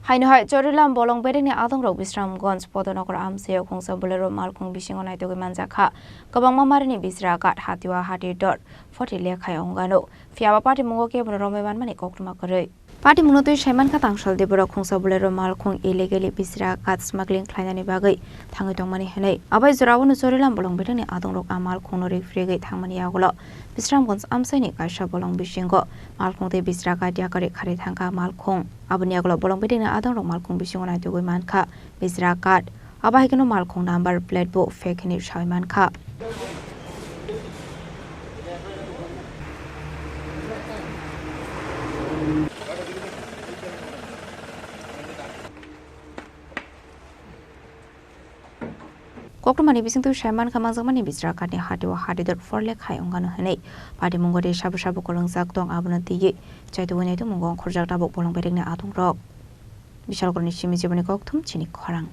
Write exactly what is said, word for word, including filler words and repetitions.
Haino hai Chorilam bolong bedekni adongrok Bisramganj Podonokor amchaio khungsa Bolero malkhung bisingo naitugwi manjakha. Kwbangma marini bisra kat hatiwa hati dot forty lekhai ongano. Phiya ba patimungo kebono romwi manmani koktwma kwrwi. Patimungno twi saimankha tangsal de borok khungsa Bolero malkhung illegally bisra kat smuggling khlainani bagwi thangwi tongmani hwnwi. Abai jorao no Chorilam bolong bedekni adongrok a malkhungno rik phirigwi thangmani yagulo Bisramganj amchaini kaisa bolong bisingo malkhung tei bisra kat yakarwi kharwi thangkha malkhung. Aboni yagulo bolong bedekni adongrok malkhung bisingo naitugwi mankha bisra kat. Abo hai kheno malkhung number plate bo fake hinwi sawi mankha. Koktwmani bisingtwi saimankha, manjakmani bisra katni hati o hati dot forle khai ongano hwnwi. Patimungo de sabo sabo kwrwngjak tong, abono twiwi chaitugwi naitugmungo ongkhorjak tabuk bolong bedekni adongrok. Bishalkorni simi jiboni kokthum chini khorang.